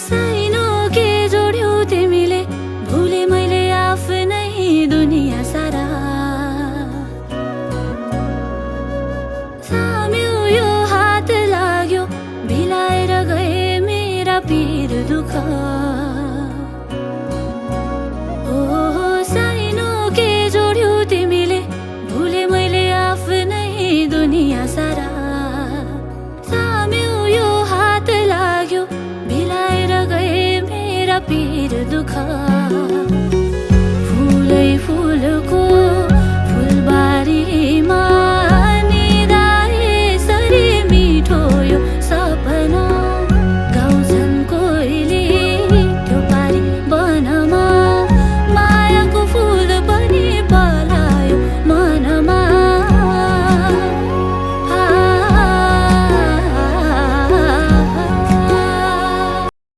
साइनो के जोड्यौ तिमीले, भुले मैले आफ्नै दुनिया सारा। थाम्यो यो हात लाग्यो, भिलाएर गए मेरा पीर दुःख। साइनो के जोड्यौ तिमीले, भुले मैले आफ्नै दुनिया सारा। थाम्यो यो हात लाग्यो, भिलाएर गए मेरा पीर दुःख।